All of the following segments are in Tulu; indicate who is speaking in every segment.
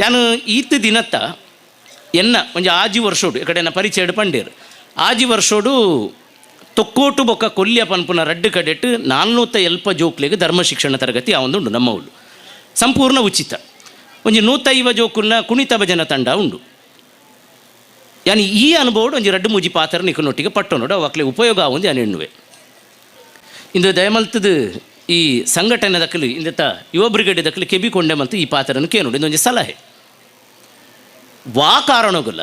Speaker 1: ಯಾನು ಈತ್ ದಿನತ್ತ ಎನ್ನ ಒಂಜಿ ಆಜಿ ವರ್ಷೋಡು ಎಕಡೆನ ಪರಿಚಯ ಪಂಡೇರು ಆಜಿ ವರ್ಷೋಡು ತೊಕ್ಕೋಟು ಬೊಕ್ಕ ಕೊಲ್ಯ ಪನ್ಪುನ ರಡ್ಡು ಕಡೆಟ್ 450 ಜೋಕ್ಲೆಗ್ ಧರ್ಮ ಶಿಕ್ಷಣ ತರಗತಿ ಆವೊಂದುಂಡು ನಮ್ಮವುಲು ಸಂಪೂರ್ಣ ಉಚಿತ. ಒಂಜಿ 150 ಜೋಕುಲ್ನ ಕುಣಿತ ಭಜನ ತಂಡ ಉಂಡು. ಯಾನಿ ಈ ಅನುಭವಡು ಒಂಜಿ ರಡ್ಡು ಮೂಜಿ ಪಾತ್ರ ನಿಕುನೊಟ್ಟಿಗೆ ಪಟ್ಟೊನೋಡು ಅವು ಅಕ್ಲೆ ಉಪಯೋಗ ಆವೊಂದು ಯಾನ್ ಎಣ್ಣುವೆ. ಇಂದು ದಯಮಲ್ತದು ಈ ಸಂಘಟನೆ ದಕ್ಕಲು ಇಂದತ ಯುವ ಬ್ರಿಗೇಡ್ ದಕ್ಕಲು ಕೆಬಿ ಕೊಂಡೆ ಮಲ್ತು ಈ ಪಾತ್ರನ ಕೇನೋಡು. ಇದೊಂಜಿ ಸಲಹೆ ವಾ ಕಾರಣಗುಲ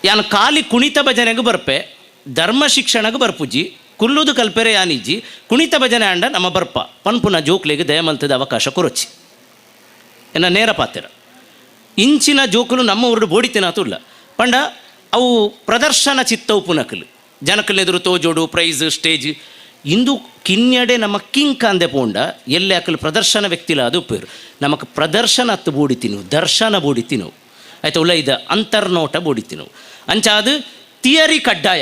Speaker 1: ಯಾನ್ ಖಾಲಿ ಕುಣಿತ ಭಜನೆಗೆ ಬರ್ಪೆ, ಧರ್ಮ ಶಿಕ್ಷಣಗೆ ಬರ್ಪುಜಿ, ಕುಲ್ಲುದು ಕಲ್ಪೆರೆ ಯಾನಿಜ್ಜಿ, ಕುಣಿತ ಭಜನೆ ಅಂಡ ನಮ್ಮ ಬರ್ಪ ಪನ್ಪುನ ಜೋಕ್ಲೆಗೆ ದಯಮಲ್ತದ ಅವಕಾಶ ಕೊರೊಚ್ಚಿ ಎನ್ನ ನೇರ ಪಾತ್ರ. ಇಂಚಿನ ಜೋಕುಲು ನಮ್ಮ ಊರುಡು ಬೋಡಿತಿನಾತುಲ್ಲ ಪಂಡ ಅವು ಪ್ರದರ್ಶನ ಚಿತ್ತವು ಪುನಕಲು ಜನಕಲೆದುರು ತೋಜೋಡು ಪ್ರೈಸ್ ಸ್ಟೇಜ್ ಇಂದು ಕಿನ್ಯಡೆ ನಮ್ಮ ಕಿಂಕ್ ಅಂದೆ ಪೋಂಡ ಎಲ್ಲೆ ಅಕಲು ಪ್ರದರ್ಶನ ವ್ಯಕ್ತಿಲ ಅದು ಉಪ್ಪೇರು. ನಮಕ್ ಪ್ರದರ್ಶನ ಅತ್ತು ಬೋಡಿತಿನು ದರ್ಶನ ಬೋಡಿತಿನು ಆಯ್ತು ಉಲ್ಲ ಇದ ಅಂತರ್ನೋಟ ಬೋಡಿತಿನು ಅಂಚಾದು ಥಿಯರಿ ಕಡ್ಡಾಯ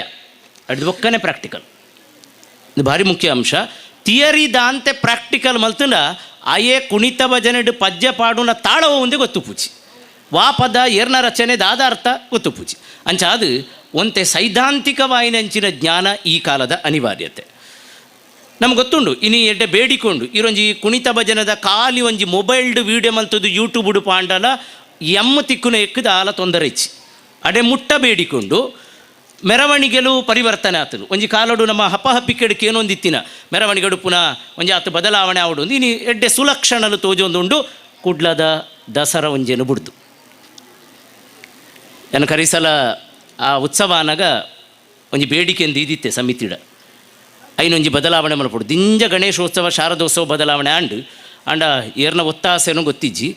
Speaker 1: ಅಡ್ದು ಒಕ್ಕನೆ ಪ್ರಾಕ್ಟಿಕಲ್. ಇದು ಭಾರಿ ಮುಖ್ಯ ಅಂಶ. ಥಿಯರಿ ದಾಂತೆ ಪ್ರಾಕ್ಟಿಕಲ್ ಮಲ್ತುಂಡ ಆಯೇ ಕುಣಿತ ಭಜನೆಡು ಪದ್ಯ ಪಾಡುನ ತಾಳವ ಒಂದೇ ಗೊತ್ತು ಪೂಜಿ ವಾ ಪದ ಏರ್ನ ರಚನೆ ದಾದ ಅರ್ಥ ಗೊತ್ತು ಪೂಜಿ. ಅಂಚಾದು ಒಂತೆ ಸೈದ್ಧಾಂತಿಕವಾಯಿನಂಚಿನ ಜ್ಞಾನ ಈ ಕಾಲದ ಅನಿವಾರ್ಯತೆ ನಮ್ಗೆ ಗೊತ್ತುಂಡು. ಇನಿ ಎಡ್ಡೆ ಬೇಡಿಕೊಂಡು ಇರೊಂಜಿ ಕುಣಿತ ಭಜನದ ಖಾಲಿ ಒಂಜಿ ಮೊಬೈಲ್ಡ್ ವೀಡಿಯೋ ಮಲ್ತದ್ದು ಯೂಟ್ಯೂಬ್ ಪಾಂಡಲ ಎಮ್ಮ ತಿಕ್ಕುನ ಎಕ್ಕದ ಆಲ ತೊಂದರೆ ಇಚ್ಚಿ ಅಡೆ ಮುಟ್ಟ ಬೇಡಿಕೊಂಡು ಮೆರವಣಿಗೆಲು ಪರಿವರ್ತನೆ ಆತನು. ಒಂಜಿ ಕಾಲಡು ನಮ್ಮ ಹಪ್ಪ ಹಪ್ಪಿಕೆಡಕ್ಕೆ ಏನೊಂದಿತ್ತಿನ ಮೆರವಣಿಗೆಡು ಪುನಃ ಒಂಜಿ ಆತು ಬದಲಾವಣೆ ಆವಡು ಇನಿ ಎಡ್ಡೆ ಸುಲಕ್ಷಣಲು ತೋಜೊಂದುಂಡು. ಕುಡ್ಲದ ದಸರಾ ಒಂಜೇನು ಬುಡ್ದು ಎನ್ನ ಕರಿಸಲ ಆ ಉತ್ಸವ ಅನಗ ಒಂಜಿ ಬೇಡಿಕೆ ಇದಿತ್ತೆ ಸಮಿತಿಡ ಐನೊಂಜಿ ಬದಲಾವಣೆ ಮಲ್ಪೊಡು. ದಿಂಜ ಗಣೇಶೋತ್ಸವ ಶಾರದೋತ್ಸವ ಬದಲಾವಣೆ ಆಂಡ್ ಆಂಡ ಏರ್ನ ಒತ್ತಾಸೆನೂ ಗೊತ್ತಿಜ್ಜಿ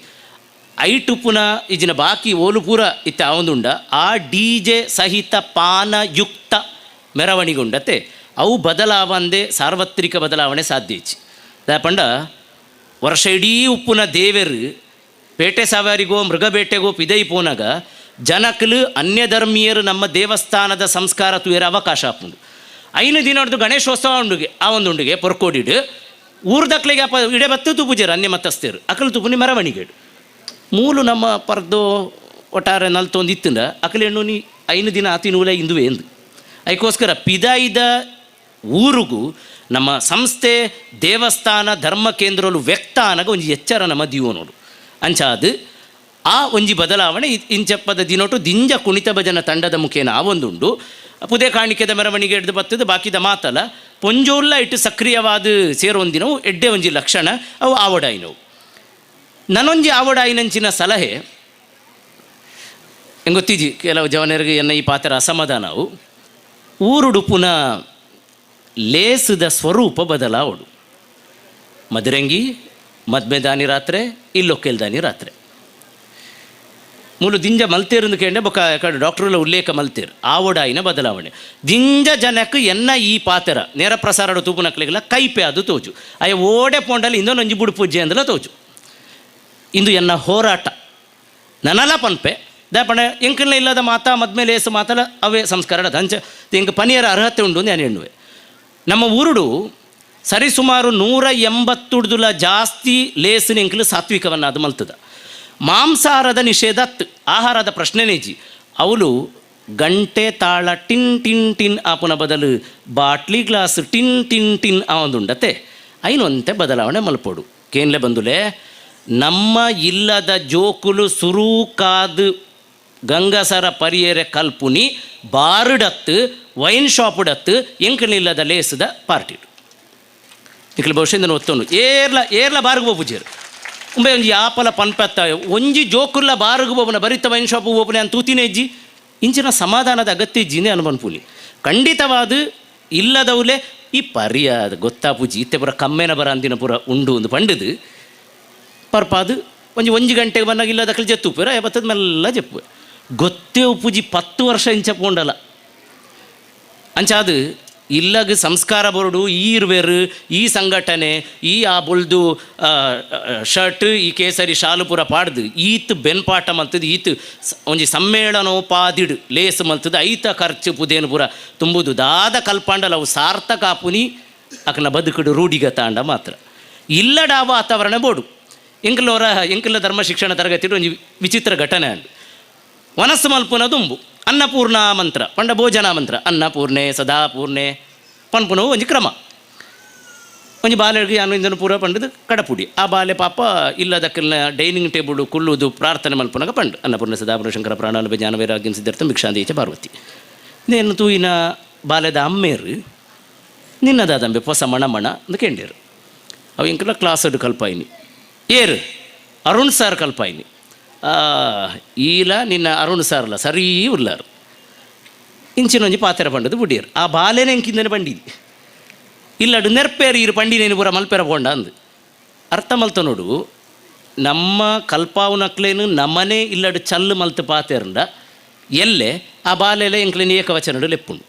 Speaker 1: ಐಟು ಪುನ ಇಜಿನ ಬಾಕಿ ಓಲು ಪೂರ ಇತ್ತೆ ಆವೊಂದುಂಡ ಆ ಡಿ ಜೆ ಸಹಿತ ಪಾನಯುಕ್ತ ಮೆರವಣಿಗುಂಡತೆ ಅವು ಬದಲಾವಂದೆ ಸಾರ್ವತ್ರಿಕ ಬದಲಾವಣೆ ಸಾಧ್ಯ ಇಚ್ಚಿ. ಪಂಡ ವರ್ಷ ಇಡೀ ಉಪ್ಪುನ ದೇವೆರು ಪೇಟೆ ಸವಾರಿಗೋ ಮೃಗಬೇಟೆಗೋ ಪಿದೈ ಪೋನಾಗ ಜನಕಲು ಅನ್ಯಧರ್ಮೀಯರು ನಮ್ಮ ದೇವಸ್ಥಾನದ ಸಂಸ್ಕಾರ ತೂಯರ ಅವಕಾಶ ಆಪುಂಡು. ಐನು ದಿನ ಹೊಡ್ದು ಗಣೇಶೋತ್ಸವ ಉಂಡುಗೆ ಆ ಒಂದು ಉಂಡುಗೆ ಪೊರ್ಕೋಡಿಡು ಊರ್ದಕ್ಲೆಗೆ ಅಪ್ಪ ಇಡೆ ಬತ್ತು ತೂಪುಜೇರು ಅನ್ಯ ಮತಸ್ಥರು ಅಕಲು ತೂಪುನಿ ಮೆರವಣಿಗೆಡು ಮೂಲು ನಮ್ಮ ಪರ್ದೋ ಒಟ್ಟಾರೆ ನಲ್ತೊಂದು ಇತ್ತಂದ ಅಕಲೆಣ್ಣು ನೀ ಐನು ದಿನ ಆತಿ ನೂಲ ಇಂದುವೆ ಎಂದು. ಅದಕ್ಕೋಸ್ಕರ ಪಿದಾಯಿದ ಊರುಗು ನಮ್ಮ ಸಂಸ್ಥೆ ದೇವಸ್ಥಾನ ಧರ್ಮ ಕೇಂದ್ರಲು ವ್ಯಕ್ತ ಅನಗ ಒಂಜಿ ಎಚ್ಚರ ನಮ್ಮ ದೀವನೋಡು ಅಂಚಾದು ಆ ಒಂಜಿ ಬದಲಾವಣೆ ಇಂಚಪ್ಪದ ದಿನೋಟು ದಿಂಜ ಕುಣಿತ ಭಜನ ತಂಡದ ಮುಖೇನ ಆ ಒಂದುಂಡು. ಪುದೇ ಕಾಣಿಕೆದ ಮೆರವಣಿಗೆ ಹಿಡ್ದು ಬತ್ತದ ಬಾಕಿದ ಮಾತಲ್ಲ ಪೊಂಜೋಲ್ಲ ಇಟ್ಟು ಸಕ್ರಿಯವಾದ ಸೇರೊಂದಿನವು ಎಡ್ಡೆ ಒಂಜಿ ಲಕ್ಷಣ ಅವು ಆವಡಾಯಿನವು. ನನೊಂಜಿ ಆವಡಾಯಿನಂಚಿನ ಸಲಹೆ ಗೊತ್ತಿಜಿ ಕೆಲವು ಜವನರಿಗೆ ಎನ್ನ ಈ ಪಾತ್ರ ಅಸಮಾಧಾನವು. ಊರುಡು ಪುನಃ ಲೇಸದ ಸ್ವರೂಪ ಬದಲಾವಡು. ಮದರಂಗಿ ಮದ್ಮೆದಾನಿ ರಾತ್ರೆ ಇಲ್ಲೊಕ್ಕೆಲ್ದಾನಿ ರಾತ್ರೆ ಮೂಲು ದಿಂಜ ಮಲ್ತೇರಂದು ಕೇಂದ್ರ ಬೊಕ್ಕ ಕಡೆ ಡಾಕ್ಟ್ರುಲ ಉಲ್ಲೇಖ ಮಲ್ತೇರು ಆವಡಾಯಿನ ಬದಲಾವಣೆ ದಿಂಜ ಜನಕ್ಕೆ ಎನ್ನ ಈ ಪಾತ್ರ ನೇರ ಪ್ರಸಾರ ತೂಪುನಕ್ಲೆಗೆಲ್ಲ ಕೈಪೆ ಅದು ತೋಜು ಅಯ್ಯ ಓಡೆ ಪೋಂಡಲ್ಲಿ ಇನ್ನೊಂದು ಬುಡು ಪೂಜೆ ಅಂದಲ ತೋಜು. ಇಂದು ಎನ್ನ ಹೋರಾಟ ನನಲ ಪನ್ಪೆ ದಾಪಣೆ ಎಂಕಲ್ನ ಇಲ್ಲದ ಮಾತಾ ಮದ್ಮೇಲೆ ಏಸು ಮಾತಲ ಅವೇ ಸಂಸ್ಕಾರ ಅಂಚ ಎಂಕ್ ಪನಿಯರ ಅರ್ಹತೆ ಉಂಡು ನಾನು ಎಣ್ಣುವೆ. ನಮ್ಮ ಊರುಡು ಸರಿಸುಮಾರು 180 ಜಾಸ್ತಿ ಲೇಸಿನ ಎಂಕಲು ಸಾತ್ವಿಕವನ್ನು ಅದು ಮಲ್ತದ. ಮಾಂಸಾಹಾರದ ನಿಷೇಧ ಆಹಾರದ ಪ್ರಶ್ನೆನೇಜಿ ಅವಳು ಗಂಟೆ ತಾಳ ಟಿನ್ ಟಿನ್ ಟಿನ್ ಆಪುನ ಬದಲು ಬಾಟ್ಲಿ ಗ್ಲಾಸ್ ಟಿನ್ ಟಿನ್ ಟಿನ್ ಆವೊಂದುಂಡತೆ ಐನೊಂತೆ ಬದಲಾವಣೆ ಮಲ್ಪೋಡು. ಕೇನ್ಲೆ ಬಂದುಲೆ ನಮ್ಮ ಇಲ್ಲದ ಜೋಕುಲು ಸುರೂಕಾದು ಗಂಗಸರ ಪರಿಯರೆ ಕಲ್ಪುನಿ ಬಾರುಡತ್ತು ವೈನ್ ಶಾಪುಡತ್ತು ಎಂಕಲಿಲ್ಲದ ಲೇಸದ ಪಾರ್ಟಿ ನಿಖಲ್ ಬಹುಶಃ ಒತ್ತೊಂಡು ಏರ್ಲ ಏರ್ಲ ಬಾರ್ಗ್ ಪೋಪುಜೇರು ಉಂಬೆ ಒಂಜಿ ಯಾಪಲ ಪನ್ಪತ್ತ ಒಂಜಿ ಜೋಕುಲ್ಲ ಬಾರ್ಗ್ ಬೋಪುನ ಬರಿತ ವೈನ್ ಶಾಪ್ ಬೋಪುನ ಅಂತ ತೂತಿನ ಇಜ್ಜಿ ಇಂಚಿನ ಸಮಾಧಾನದ ಅಗತ್ಯ ಇಜ್ಜಿನೇ ಅನುಬನ್ಪುಲಿ ಖಂಡಿತವಾದ ಇಲ್ಲದವುಲೆ ಈ ಪರಿಯಾದ ಗೊತ್ತಾ ಪೂಜಿ ಇತ್ತೆ ಪೂರ ಕಮ್ಮೆನ ಬರ ಅಂದಿನ ಪೂರ ಉಂಡು ಒಂದು ಪಂಡದು ಪರ್ಪಾದು ಒಂಜಿ ಒಂಜಿ ಗಂಟೆಗೆ ಬಂದಾಗ ಇಲ್ಲದಕ್ಕಲು ಜೆತ್ತು ಉಪ್ಪೇರ ಬತ್ತದ ಮೆಲ್ಲ ಜೆಪ್ಪು ಗೊತ್ತೇ ಉಪ್ಪುಜಿ 10 ವರ್ಷ ಇಂಚ ಪೋಂಡಲ ಅಂಚಾದು ಇಲ್ಲಗ ಸಂಸ್ಕಾರ ಬರೋಡು ಈ ಇರ್ವೇರು ಈ ಸಂಘಟನೆ ಈ ಆ ಬೊಲ್ದು ಶರ್ಟ್ ಈ ಕೇಸರಿ ಶಾಲು ಪೂರ ಪಾಡ್ದು ಈತ್ ಬೆನ್ಪಾಟ ಮಲ್ತದು ಈತ್ ಒಂಜಿ ಸಮ್ಮೇಳನೋಪಾದಿಡು ಲೇಸ್ ಮಲ್ತದು ಐತ ಖರ್ಚು ಪುದೇನು ಪೂರ ತುಂಬುದು ದಾದ ಕಲ್ಪಾಂಡಲ ಅವು ಸಾರ್ಥಕ ಆಪುನಿ ಅಕನ ಬದುಕುಡು ರೂಢಿಗ ತಾಂಡ ಮಾತ್ರ ಇಲ್ಲಡ ಆ ವಾತಾವರಣ ಬೋಡು. ಎಂಕಲೋರ ಎಂಕಲ ಧರ್ಮ ಶಿಕ್ಷಣ ತರಗತಿ ಒಂಜಿ ವಿಚಿತ್ರ ಘಟನೆ ಅಂಡು. ವನಸ್ಸು ಮಲ್ಪುನ ದುಂಬು ಅನ್ನಪೂರ್ಣ ಮಂತ್ರ ಪಂಡ ಭೋಜನ ಮಂತ್ರ ಅನ್ನಪೂರ್ಣೆ ಸದಾ ಪೂರ್ಣೆ ಪನ್ಪುನವು ಒಂಜಿ ಕ್ರಮ. ಒಂಜಿ ಬಾಲೆಗೆ ಅನ್ನು ಇಂದನು ಪೂರ ಪಂಡದು ಕಡಪುಡಿ ಆ ಬಾಲೆ ಪಾಪ ಇಲ್ಲದಕ್ಕಲ್ನ ಡೈನಿಂಗ್ ಟೇಬಲ್ ಕುಲ್ಲುದು ಪ್ರಾರ್ಥನೆ ಮಲ್ಪುನಗ ಪಂಡು ಅನ್ನಪೂರ್ಣ ಸದಾಪೂರ್ಣ ಶಂಕರ ಪ್ರಾಣಾನುಭ ಜ್ಞಾನ ವೈರಾಗ್ಯಂ ಸಿದ್ಧಾರ್ಥ ಭಿಕ್ಷಾಂದೀಚ ಪಾರ್ವತಿ. ನೇನು ತೂಯಿನ ಬಾಲೆದ ಅಮ್ಮೇರು ನಿನ್ನದಾದಂಬೆ ಪೊಸ ಮಣ ಮಣ ಅಂದ ಕೇಂಡೇರು. ಅವು ಇಂಕಲ ಕ್ಲಾಸ್ ಕಲ್ಪಾಯಿನಿ ಏರು ಅರುಣ್ ಸಾರ್ ಕಲ್ಪಾಯಿನಿ ಈಲ ನಿನ್ನ ಅರುಣ್ ಸಾರ್ಲ ಸರೀ ಉಲ್ಲಾರು ಇಂಚಿನೊಂಜಿ ಪಾತ್ರೆ ಪಂಡದು ಬುಡಿಯರು. ಆ ಬಾಲೆನೆ ಎಂಕಿಂದನೆ ಬಂಡಿದಿ ಇಲ್ಲಡು ನೆರ್ಪೇರು ಈರು ಪಂಡಿನೇನು ಪೂರ ಮಲ್ಪೆರ ಪೋಂಡ ಅಂದು ಅರ್ಥ ಮಲ್ತ ನೋಡು. ನಮ್ಮ ಕಲ್ಪಾವುನಕ್ಲೇನು ನಮ್ಮನೆ ಇಲ್ಲಡು ಚಲ್ಲು ಮಲ್ತು ಪಾತೆರಂಡ ಎಲ್ಲೆ ಆ ಬಾಲೆಲೆ ಎಂಕ್ಲೇನು ಏಕವಚನಡು ಲೆಪ್ಪುಂಡು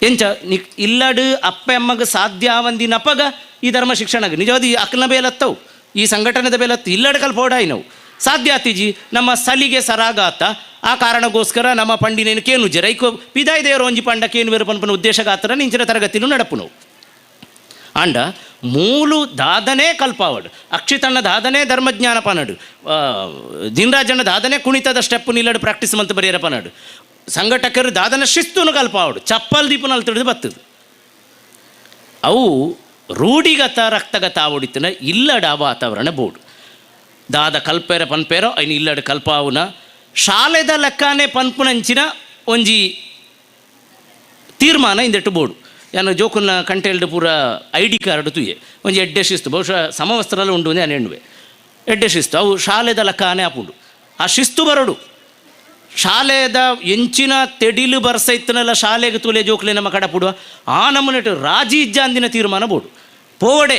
Speaker 1: ಎಂಚ ನಿ ಇಲ್ಲಡು ಅಪ್ಪೆ ಅಮ್ಮಗ ಸಾಧ್ಯ ಆವಂದಿನಪಗ ಈ ಧರ್ಮ ಶಿಕ್ಷಣಗೆ ನಿಜವಾದ ಈ ಅಕ್ನ ಬೇಲತ್ತವು ಈ ಸಂಘಟನೆದ ಬೇಲತ್ತು ಇಲ್ಲಡು ಕಲ್ಪೋಡಾಯಿ ನಾವು ಸಾಧ್ಯ ಆತಿಜಿ ನಮ್ಮ ಸಲಿಗೆ ಸರಾಗಾತ ಆ ಕಾರಣಕ್ಕೋಸ್ಕರ ನಮ್ಮ ಪಂಡಿನೇನು ಕೇನು ಜರೈಕೋ ಪಿದಾಯ್ದೇವರು ಒಂಜಿ ಪಂಡ ಕೇನು ಬೇರು ಪನ್ಪನ ಉದ್ದೇಶಗಾತ್ರ ನಿಂಚಿನ ತರಗತಿನೂ ನಡಪು ನಾವು. ಆಂಡ ಮೂಲು ದಾದನೇ ಕಲ್ಪಾವಡು ಅಕ್ಷಿತಣ್ಣ ದಾದನೇ ಧರ್ಮಜ್ಞಾನ ಪನಡು ದಿನರಾಜಣ್ಣ ದಾದನೇ ಕುಣಿತದ ಸ್ಟೆಪ್ ನಿಲ್ಲಡು ಪ್ರಾಕ್ಟೀಸ್ ಮಂತ್ ಬರೆಯರ ಪನಡು ಸಂಘಟಕರು ದಾದನ ಶಿಸ್ತುನು ಕಲ್ಪಾವಡು ಚಪ್ಪಲ್ ದೀಪನ ತಿಳಿದು ಬತ್ತದು. ಅವು ರೂಢಿಗತ ರಕ್ತಗತ ಆವಡಿತನ ಇಲ್ಲಡ ವಾತಾವರಣ ಬೋರ್ಡು ದಾದ ಕಲ್ಪೇರ ಪನ್ಪೇರೋ ಐನು ಇಲ್ಲಡ ಕಲ್ಪಾವುನ ಶಾಲೆದ ಲೆಕ್ಕನೆ ಪನ್ಪುನಂಚಿನ ಒಂಜಿ ತೀರ್ಮಾನ ಇಂದೆಟ್ಟು ಬೋರ್ಡು. ಯಾನು ಜೋಕುನ ಕಂಟೆಲ್ಡ್ ಪೂರ I D card ತುಯ್ಯೆ ಒಂಜಿ ಎಡ್ಡೆ ಶಿಸ್ತು ಬಹುಶಃ ಸಮವಸ್ತ್ರಲ್ಲ ಉಂಡು ನಾನು ಎಣ್ಣುವೆ ಎಡ್ಡೆ ಶಿಸ್ತು ಅವು ಶಾಲೆದ ಲೆಕ್ಕನೆ ಆಪುಂಡು. ಆ ಶಿಸ್ತು ಬರಡು ಶಾಲೆದ ಎಂಚಿನ ತೆಡಿಲು ಬರ್ಸೈತನಲ್ಲ ಶಾಲೆಗೆ ತೂಲೆ ಜೋಕ್ಲೆ ನಮ್ಮ ಕಡಪುಡುವ ಆ ನಮ್ಮನೆಟ್ಟು ರಾಜಿ ಇಜ್ಜಾಂದಿನ ತೀರ್ಮಾನ ಬೋಡು ಪೋವಡೆ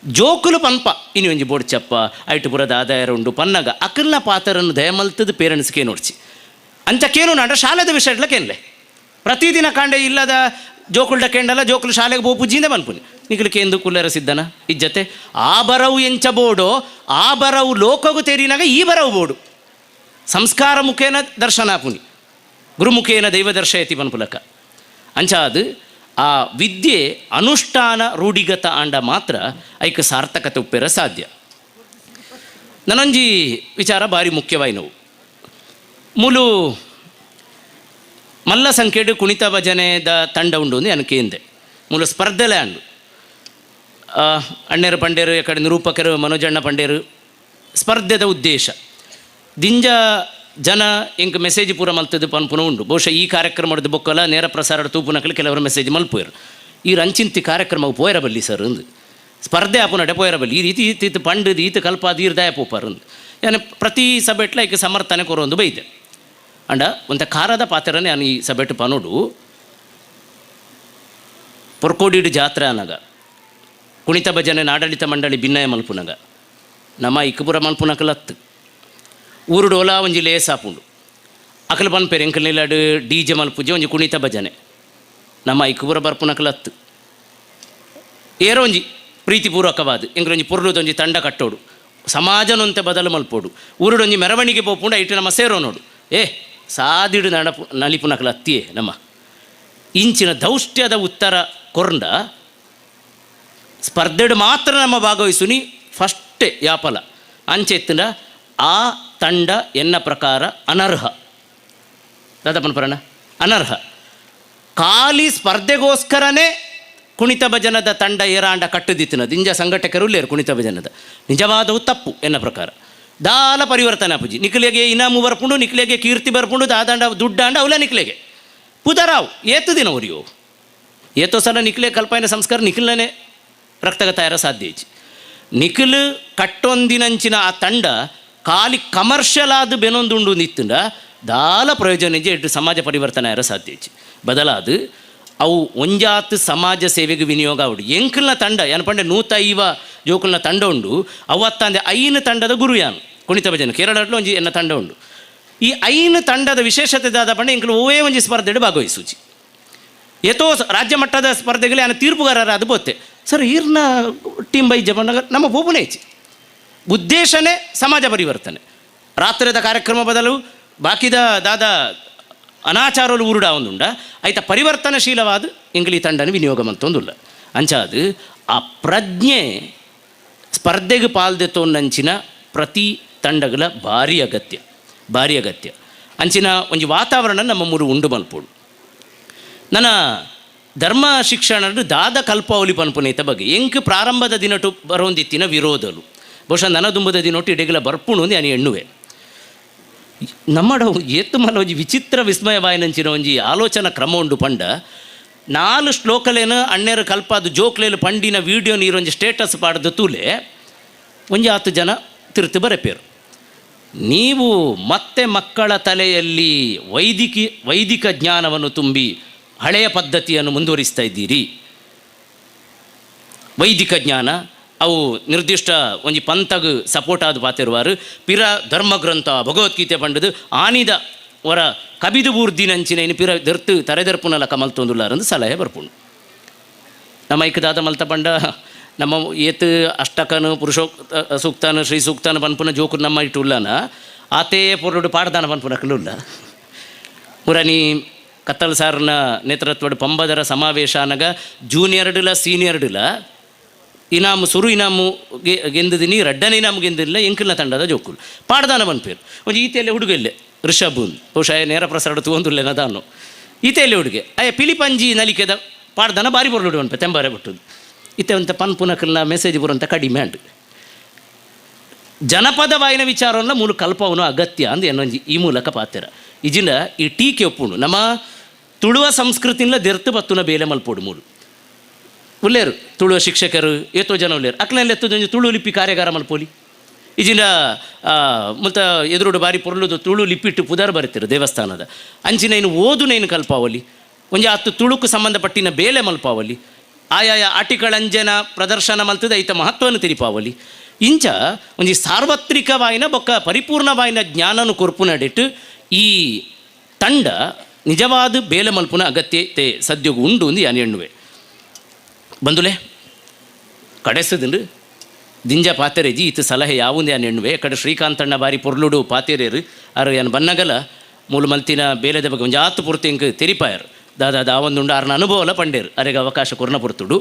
Speaker 1: ಜೋಕುಲು ಪನ್ಪ ಇನಿ ಒಂಜಿ ಬೋರ್ಡ್ ಚಪ್ಪ ಐಟು ಪುರದ ಆದಾಯ ಉಂಡು ಪನ್ನಗ ಅಕಲ್ನ ಪಾತ್ರನ್ನು ದಯಮಲ್ತದ ಪೇರೆಂಟ್ಸ್ ಕೇನೋಡ್ಚಿ ಅಂಚ ಕೇನು ನಾಡ ಶಾಲೆದ ವಿಷಯ ಕೇನ್ಲೆ ಪ್ರತಿದಿನ ಕಾಂಡೆ ಇಲ್ಲದ ಜೋಕುಲ್ಡ ಕೇಂಡಲ್ಲ ಜೋಕುಲು ಶಾಲೆಗೆ ಬೋಪುಜಿಂದ ಪನ್ಪುನಿ ನಿಕಲು ಕೇಂದು ಕುಲ್ಲರ ಸಿದ್ದನ ಇಜ್ಜತೆ ಆ ಬರವು ಎಂಚ ಬೋಡೋ ಆ ಬರವು ಲೋಕಗು ತೆರಿನಾಗ ಈ ಬರವು ಬೋಡು ಸಂಸ್ಕಾರ ಮುಖೇನ ದರ್ಶನಾಪುನಿ ಗುರುಮುಖೇನ ದೈವ ದರ್ಶಯತಿ ಪನ್ಪುಲಕ ಅಂಚಾದು ಆ ವಿದ್ಯೆ ಅನುಷ್ಠಾನ ರೂಢಿಗತ ಆಂಡ ಮಾತ್ರ ಐಕ ಸಾರ್ಥಕತೆ ಉಪ್ಪೇರ ಸಾಧ್ಯ. ನನೊಂಜಿ ವಿಚಾರ ಭಾರಿ ಮುಖ್ಯವಾಯಿನವು ಮೂಲು ಮಲ್ಲ ಸಂಖ್ಯೆಡು ಕುಣಿತ ಭಜನೆದ ತಂಡ ಉಂಡು ಅಂದು ನನಗೆ ಮೂಲ ಸ್ಪರ್ಧೆಲೆ ಅಂಡು ಅಣ್ಣೇರು ಪಂಡೇರು ಕಡೆ ನಿರೂಪಕರು ಮನೋಜಣ್ಣ ಪಂಡೇರು ಸ್ಪರ್ಧೆದ ಉದ್ದೇಶ ದಿಂಜ ಜನ ಇಂಕ್ ಮೆಸೇಜ್ ಪೂರ ಮಲ್ತದ್ದು ಪನ್ಪುನ ಉಂಡು. ಬಹುಶಃ ಈ ಕಾರ್ಯಕ್ರಮದ ಬೊಕ್ಕಲ ನೇರ ಪ್ರಸಾರ ತೂಪುನಕಲು ಕೆಲವರು ಮೆಸೇಜ್ ಮಲ್ಪುವರು ಈ ರಂಚಿಂತಿ ಕಾರ್ಯಕ್ರಮ ಪೋಯರ ಬಲ್ಲಿ ಸರ್ ಅಂದು ಸ್ಪರ್ಧೆ ಆಪುನಡೆ ಪೋಯರ ಬಲ್ಲಿ ಈ ರೀತಿ ಈತ ಈತ ಪಂಡದು ಈತ ಕಲ್ಪಾದ ಈರ್ದಾಯ ಪೋಪಾರ್ ಅಂದು ಯಾನೆ ಪ್ರತಿ ಸಭೆಟ್ಲ ಈಕ ಸಮರ್ಥನೆ ಕೊರೊಂದು ಬೈದೆ ಅಂಡ ಒಂತ ಖಾರದ ಪಾತ್ರನೇ ನಾನು ಈ ಸಭೆಟ್ಟು ಪನೋಡು. ಪೊರ್ಕೋಡಿಡು ಜಾತ್ರೆ ಅನಗ ಕುಣಿತ ಭಜನೆ ಆಡಳಿತ ಮಂಡಳಿ ಭಿನ್ನಯ ಮಲ್ಪುನಗ ನಮ್ಮ ಇಕ್ಕಪುರ ಮಲ್ಪುನಕಲತ್ತು ಊರುಡೋಲ ಒಂಜಿ ಲೇಸ್ ಆಪುಂಡು ಅಕಲ್ ಪನ್ಪೇರು ಎಂಕಲ್ ನಿಲ್ಲಡು ಡಿ ಜೆ ಮಲ್ಪುಜೆ ಒಂಜಿ ಕುಣಿತ ಭಜನೆ ನಮ್ಮ ಇಕ್ಕಪುರ ಬರ್ಪುನಕಲತ್ತು ಏರೋ ಒಂಜಿ ಪ್ರೀತಿಪೂರ್ವಕವಾದ ಎಂಕಲೊಂಜಿ ಪೊರ್ಲುದೊಂಜಿ ತಂಡ ಕಟ್ಟೋಡು ಸಮಾಜನೊಂತೆ ಬದಲು ಮಲ್ಪೋಡು ಊರುಡೊಂಜಿ ಮೆರವಣಿಗೆ ಪೋಪುಂಡು ಐಟು ನಮ್ಮ ಸೇರೋ ನೋಡು ಏ ಸಾದಿಡು ನಡಪು ನಲಿಪುನಕಲ ಅತ್ತಿಯೇ ನಮ್ಮ ಇಂಚಿನ ದೌಷ್ಟ್ಯದ ಉತ್ತರ ಕೊರಂಡ ಸ್ಪರ್ಧೆಡು ಮಾತ್ರ ನಮ್ಮ ಭಾಗವಹಿಸುನಿ ಫಸ್ಟೇ ಯಾಪಲ ಅಂಚೆತ್ತಿನ ಆ ತಂಡ ಎನ್ನ ಪ್ರಕಾರ ಅನರ್ಹ. ದಾದಪ್ಪನ ಪರಣ ಅನರ್ಹ. ಖಾಲಿ ಸ್ಪರ್ಧೆಗೋಸ್ಕರನೇ ಕುಣಿತ ಭಜನದ ತಂಡ ಏರಾಂಡ ಕಟ್ಟುದಿತ್ತಿನ ದಿಂಜ ಸಂಘಟಕರು ಲೇರು ಕುಣಿತ ಭಜನದ ನಿಜವಾದವು ತಪ್ಪು ಎನ್ನ ಪ್ರಕಾರ. ದಾಲ ಪರಿವರ್ತನೆ ಪೂಜಿ ನಿಕ್ಲೆಗೆ ಇನಾಮು ಬರ್ಪುಂಡು ನಿಕ್ಲೆಗೆ ಕೀರ್ತಿ ಬರ್ಪುಂಡು ದಾದಾಂಡ ದುಡ್ಡಾಂಡ ಅವಲ ನಿಕ್ಲೆಗೆ ಪುದರಾವು ಏತು ದಿನ ಉರಿಯೋ ಏತೋ ಸಲ ನಿಕ್ಲೆ ಕಲ್ಪಾಯಿನ ಸಂಸ್ಕಾರ ನಿಖಿಲನೇ ರಕ್ತಗತ ಸಾಧ್ಯ ಇಜ್ಜಿ. ನಿಖಿಲ್ ಕಟ್ಟೊಂದಿನಂಚಿನ ಆ ತಂಡ ಖಾಲಿ ಕಮರ್ಷಿಯಲ್ ಆದ ಬೆನೊಂದುಂಡು ನಿತ್ತುಂಡ ದಾಲ ಪ್ರಯೋಜನ ಇಜ್ಜಿ ಎಟ್ಟು ಸಮಾಜ ಪರಿವರ್ತನೆ ಆರ ಸಾಧ್ಯ ಇಜ್ಜಿ. ಬದಲಾದ ಅವು ಒಂಜಾತ್ ಸಮಾಜ ಸೇವೆಗೆ ವಿನಿಯೋಗ ಆವಡು ಎಂಕಲ್ನ ತಂಡ ಏನು ಪಂಡೆ 105 ಜೋಕುಲ್ನ ತಂಡ ಉಂಡು ಅವತ್ತಂದೆ 5 ತಂಡದ ಗುರು ಯಾನು ಕುಣಿತ ಭಜನೆ ಕೇರಳట్లో ಒಂಜಿ ಎನ್ನ ತಂಡ ಉಂಡು. ಈ 5 ತಂಡದ ವಿಶೇಷತೆ ದಾದ ಪಂಡೆ ಎಂಕಲು ಓವೇ ಒಂಜಿ ಸ್ಪರ್ಧೆಡು ಭಾಗವಹಿಸೂಚಿ ಏತೋ ರಾಜ್ಯ ಮಟ್ಟದ ಸ್ಪರ್ಧೆಗಳು ಯಾನು ತೀರ್ಪುಗಾರರಾದ ಬೋತೆ ಸರ್ ಈರ್ನ ಟೀಮ್ ಬೈ ಜಬಂಡಾಗ ನಮ್ಮ ಬೋಬುನೇ ಹೆಚ್ಚಿ ಉದ್ದೇಶನೇ ಸಮಾಜ ಪರಿವರ್ತನೆ. ರಾತ್ರಿದ ಕಾರ್ಯಕ್ರಮ ಬದಲು ಬಾಕಿದ ದಾದ ಅನಾಚಾರಲು ಊರುಡ ಒಂದುಂಡ ಐತ ಪರಿವರ್ತನಶೀಲವಾದ ಇಂಗ್ಲಿ ತಂಡನ ವಿನಿಯೋಗ ಮಂತೊಂದುಲ್ಲ ಅಂಚಾದು ಆ ಪ್ರಜ್ಞೆ ಸ್ಪರ್ಧೆಗೆ ಪಾಲ್ದೆತ್ತೊಂದಂಚಿನ ಪ್ರತಿ ತಂಡಗಳ ಭಾರಿ ಅಗತ್ಯ, ಭಾರಿ ಅಗತ್ಯ. ಅಂಚಿನ ಒಂಜಿ ವಾತಾವರಣ ನಮ್ಮ ಮೂರು ಉಂಡು ಮಲ್ಪೋಡು. ನನ್ನ ಧರ್ಮ ಶಿಕ್ಷಣ ದಾದ ಕಲ್ಪಾವಲಿ ಪನ್ಪುನೇತ ಬಗ್ಗೆ ಎಂಕ್ ಪ್ರಾರಂಭದ ದಿನಟು ಬರೋಂದಿತ್ತಿನ ವಿರೋಧಲು ಬಹುಶಃ ನನ್ನ ದುಂಬದ ದಿನೊಟ್ಟು ಇಡೆಗಲ ಬರ್ಪುಣು ಅಂದು ನಾನು ಎಣ್ಣುವೆ. ನಮ್ಮಡ ಏತು ಮಲ ಒಂಜಿ ವಿಚಿತ್ರ ವಿಸ್ಮಯ ಬಾಯಿನಂಚಿನ ಒಂಜಿ ಆಲೋಚನಾ ಕ್ರಮ ಉಂಡು ಪಂಡ 4 ಶ್ಲೋಕಲೇನು ಅಣ್ಣೇರು ಕಲ್ಪಾದು ಜೋಕ್ಲೇನು ಪಂಡಿನ ವೀಡಿಯೋ ನೀರೊಂಜಿ ಸ್ಟೇಟಸ್ ಪಾಡ್ದು ತೂಲೆ ಒಂಜಿ 10 ಜನ ತಿರುತು ಬರೆಪೇರು. ನೀವು ಮತ್ತೆ ಮಕ್ಕಳ ತಲೆಯಲ್ಲಿ ವೈದಿಕ ಜ್ಞಾನವನ್ನು ತುಂಬಿ ಹಳೆಯ ಪದ್ಧತಿಯನ್ನು ಮುಂದುವರಿಸ್ತಾ ಇದ್ದೀರಿ. ವೈದಿಕ ಜ್ಞಾನ ಅವು ನಿರ್ದಿಷ್ಟ ಒಂಜಿ ಪಂಥಗ್ ಸಪೋರ್ಟ್ ಆದ ಪಾತಿರುವಾರು ಪಿರ ಧರ್ಮಗ್ರಂಥ ಭಗವದ್ಗೀತೆ ಪಂಡದು ಆನಿದ ವರ ಕಬಿದು ಬೂರ್ದಿನಂಚಿನ ಇನ್ನು ಪಿರ ದರ್ತು ತರೆದರ್ಪುನಲ ಕಮಲ್ತೊಂದುಲ್ಲಾರಂದು ಸಲಹೆ ಬರ್ಪುಂಡು. ನಮ್ಮ ಐಕದಾದ ಮಲ್ತ ಪಂಡ ನಮ್ಮ ಏತ್ ಅಷ್ಟಕನು ಪುರುಷೋಕ್ತ ಸೂಕ್ತಾನು ಶ್ರೀ ಸೂಕ್ತಾನು ಪನ್ಪುನ ಜೋಕು ನಮ್ಮ ಇಟ್ಟು ಉಳ್ಳಾನ ಆತೇ ಪೊರುಡು ಪಾಡ್ದಾನ ಪನ್ಪುನ ಕಲುಲ್ಲ. ಪುರನಿ ಕತ್ತಲ್ ಸಾರನ ನೇತೃತ್ವದ ಪಂಬದರ ಸಮಾವೇಶ ಅನಗ ಜೂನಿಯರ್ಡುಲ ಸೀನಿಯರ್ಡುಲ ಇನಾಮು ಸುರು ಇನಾಮು ಗೆಂದಿದ್ದೀನಿ ರಡ್ಡನ ಇನಾಮು ಗೆಂದಿಲ್ಲ ಎಂಕಿಲ್ನ ತಂಡದ ಜೋಕುಲು ಪಾಡ್ದಾನ ಪನ್ಪೇರು. ಒಂಜಿ ಈತೆಯಲ್ಲೇ ಹುಡುಗ ಇಲ್ಲೇ ಋಷಭ್ ಬಹುಶಃ ನೇರ ಪ್ರಸಾರ ತೂವೊಂದುಲ್ಲೇನ ದಾನು ಈತೆಯಲ್ಲೇ ಹುಡುಗೆ ಅಯ್ಯ ಪಿಲಿಪಂಜಿ ನಲಿಕೆದ ಪಾಡ್ದಾನ ಬಾರಿ ಬೊರ್ಲುಡು ಪನ್ಪೆ ತೆಂಬಾರೆ ಬಿಟ್ಟುದು ಇತ್ತೆ ಒಂತ ಪನ್ಪುನಕಲ್ನ ಮೆಸೇಜ್ ಬರುವಂಥ ಕಡಿಮೆ ಅಂಡು. ಜನಪದ ವಾಯಿನ ವಿಚಾರವನ್ನ ಮೂಲ ಕಲ್ಪವನು ಅಗತ್ಯ ಅಂದು ಏನೊಂಜಿ ಈ ಮೂಲಕ ಪಾತೆರ ಇಜಿನ ಈ ಟೀಕೆ ಒಪ್ಪುಂಡು ನಮ್ಮ ತುಳುವ ಸಂಸ್ಕೃತಿನ ದೆರ್ತು ಬತ್ತುನ ಬೇಲೆ ಮಲ್ಪೋಡು ಮೂಲು ಉಲ್ಲೇರು ತುಳುವ ಶಿಕ್ಷಕರು ಏತೋ ಜನ ಉಲ್ಲೇರು ಅಕ್ಲೆಲ್ಲ ಎತ್ತದೊಂಜಿ ತುಳು ಲಿಪಿ ಕಾರ್ಯಾಗಾರ ಮಲ್ಪೋಲಿ ಇಜಿನ ಮುಲ್ತ ಎದುರುಡು ಬಾರಿ ಪೊರ್ಲುದು ತುಳು ಲಿಪಿಟ್ಟು ಪುದರ್ ಬರುತ್ತೀರು ದೇವಸ್ಥಾನದ ಅಂಚಿನ ಇನ್ನು ಓದುನೇನು ಕಲ್ಪಾವಲಿ ಒಂಜಿ ಆತು ತುಳುಕು ಸಂಬಂಧಪಟ್ಟಿನ ಬೇಲೆ ಮಲ್ಪಾವಲಿ ಆಯಾಯ ಆಟಿಕಳಂಜನ ಪ್ರದರ್ಶನ ಮಲ್ತದ ಐತ ಮಹತ್ವವನ್ನು ತಿರಿಪಾವಲಿ ಇಂಚ ಒಂಜಿ ಸಾರ್ವತ್ರಿಕವಾಯಿನ ಬೊಕ್ಕ ಪರಿಪೂರ್ಣವಾಯಿನ ಜ್ಞಾನನು ಕೊರ್ಪು ನಡಿಟ್ಟು ಈ ತಂಡ ನಿಜವಾದ ಬೇಲೆ ಮಲ್ಪುನ ಅಗತ್ಯತೆ ಸದ್ಯಗೂ ಉಂಡು ಒಂದು ಯಾನ್ ಎಣ್ಣುವೆ. ಬಂದುಲೆ ಕಡೆಸದಿಂಡು ದಿಂಜ ಪಾತೆರೆಜಿ ಇತ್ತು ಸಲಹೆ ಯಾವುಂದು ಯಾನ್ ಎಣ್ಣುವೆ. ಕಡೆ ಶ್ರೀಕಾಂತಣ್ಣ ಬಾರಿ ಪೊರ್ಲುಡು ಪಾತೆರೇರು ಆರು ಯಾನ್ ಬನ್ನಗಲ ಮೂಲು ಮಲ್ತಿನ ಬೇಲೆದ ಬಗ್ಗೆ ಒಂಜಿ ಆತು ಪೂರ್ತಿ ಇಂಕ್ ತೆರಿಪಾಯರು ದಾದಾ ದಾವೊಂದುಂಡು ಆರ್ನ ಅನುಭವಲ ಪಂಡೇರು ಅರೆಗೆ ಅವಕಾಶ ಕೊರ್ನ ಪೊರ್ತುಡು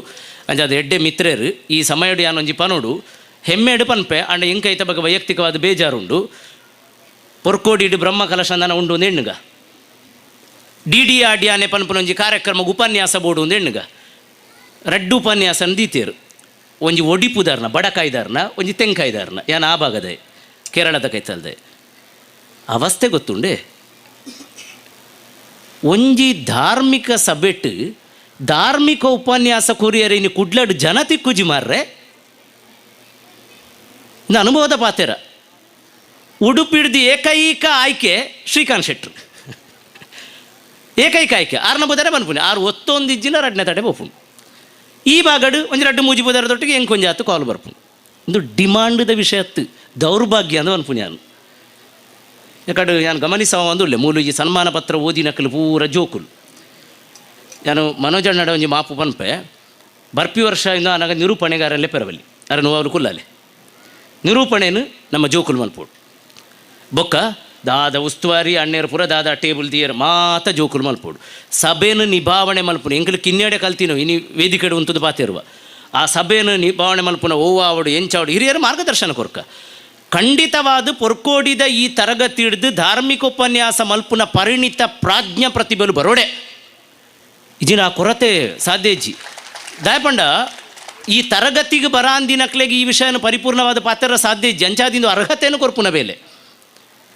Speaker 1: ಅಂಜಾದ ಎಡ್ಡೆ ಮಿತ್ರೇರು ಈ ಸಮಯಡು ಯಾನೊಂಜಿ ಪನೋಡು ಹೆಮ್ಮೆಡು ಪನ್ಪೆ ಅಂಡ ಇಂಕೈತ ಬಗ್ಗೆ ವೈಯಕ್ತಿಕವಾದ ಬೇಜಾರುಂಡು. ಪೊರ್ಕೋಡಿಡು ಬ್ರಹ್ಮ ಕಲಶಂದನ ಉಂಡು ಒಂದು ಎಣ್ಣುಗ ಡಿ ಡಿ ಆಡ್ಯಾನೆ ಪನ್ಪುನೊಂಜಿ ಕಾರ್ಯಕ್ರಮ ಉಪನ್ಯಾಸ ಬೋಡು ಒಂದು ಎಣ್ಣುಗ ರಡ್ಡು ಉಪನ್ಯಾಸ ದೀತೇರು ಒಂಜಿ ಒಡಿಪುದಾರ್ನ ಬಡಕಾಯ್ದಾರ್ನ ಒಂಜಿ ತೆಂಕಾಯ್ದಾರ್ನ ಯಾನ್ ಆ ಭಾಗದ ಕೇರಳದ ಕೈತಲ್ದೆ ಅವಸ್ಥೆ ಗೊತ್ತುಂಡೆ. ಒಂಜಿ ಧಾರ್ಮಿಕ ಸಭೆಟ್ ಧಾರ್ಮಿಕ ಉಪನ್ಯಾಸ ಕೊರಿಯರ್ ಇನ್ನು ಕುಡ್ಲಡು ಜನ ತಿಕ್ಕುಜಿ ಮಾರ್ರೆ ಇನ್ನು ಅನುಭವದ ಪಾತೆರ. ಉಡುಪಿಡ್ದು ಏಕೈಕ ಆಯ್ಕೆ ಶ್ರೀಕಾಂತ್ ಶೆಟ್ರು ಏಕೈಕ ಆಯ್ಕೆ ಆರ್ನ ಬುದಾರೆ ಬನ್ಪುನಿ ಆರು ಒತ್ತೊಂದಿಜ್ಜಿನ ರಡ್ನೇ ತಡೆ ಬೋಪುಂಡು ಈ ಭಾಗಡು ಒಂಜಿ ರಡ್ಡು ಮೂಜಿ ಬುದಾರದೊಟ್ಟಿಗೆ ಎಂಕ್ ಒಂಜಿ ಆತು ಕಾಲು ಬರ್ಪುಂಡು. ಒಂದು ಡಿಮಾಂಡ್ದ ವಿಷಯತ್ತು ದೌರ್ಭಾಗ್ಯ ಅಂದ ಅನ್ಪುನಿ ನಾನು. ಯಾಕಡೆ ನಾನು ಗಮನಿಸುವ ಒಂದು ಮೂಲು ಈ ಸನ್ಮಾನ ಪತ್ರ ಓದಿನಕಲು ಪೂರ ಜೋಕುಲು. ನಾನು ಮನೋಜಣ್ಣಡ ಒಂಜಿ ಮಾಪು ಪನ್ಪೆ ಬರ್ಪಿ ವರ್ಷ ಇಂದ ಅನಗ ನಿರೂಪಣೆಗಾರಲ್ಲೇ ಪೆರವಲ್ಲಿ ಅರ ನೋವು ಕುಲ್ಲಲೆ ನಿರೂಪಣೆನು ನಮ್ಮ ಜೋಕುಲು ಮಲ್ಪೋಡು ಬೊಕ್ಕ ದಾದ ಉಸ್ತುವಾರಿ ಅಣ್ಣೇರು ಪೂರ ದಾದ ಟೇಬಲ್ ದಿಯರ್ ಮಾತ ಜೋಕುಲು ಮಲ್ಪೋಡು ಸಭೆಯನ್ನು ನಿಭಾವಣೆ ಮಲ್ಪುನು ಎಂಕಲು ಕಿನ್ನೆಡೆ ಕಲ್ತಿನೋ ಇನಿ ವೇದಿಕೆಡು ಉಂತುದು ಪಾತಿರುವ ಆ ಸಭೆಯನ್ನು ನಿಭಾವಣೆ ಮಲ್ಪುನ ಓವಾವಡು ಎಂಚಾವಡು ಹಿರಿಯರು ಮಾರ್ಗದರ್ಶನ ಕೊರ್ಕ ಖಂಡಿತವಾದ ಪೊರ್ಕೋಡಿದ ಈ ತರಗತಿ ಹಿಡಿದು ಧಾರ್ಮಿಕ ಉಪನ್ಯಾಸ ಮಲ್ಪುನ ಪರಿಣಿತ ಪ್ರಾಜ್ಞ ಪ್ರತಿಭೆಲು ಬರೋಡೆ ಇಜಿನ ಆ ಕೊರತೆ ಸಾಧ್ಯಜ್ಜಿ ದಾಯಪಂಡ ಈ ತರಗತಿಗೆ ಬರಾಂದಿನಕ್ಲೆಗೆ ಈ ವಿಷಯನ ಪರಿಪೂರ್ಣವಾದ ಪಾತ್ರ ಸಾಧ್ಯ ಇಜ್ಜಿ ಅಂಚಾದಿಂದ ಅರ್ಹತೆಯನ್ನು ಕೊರ್ಪುನ ಬೇಲೆ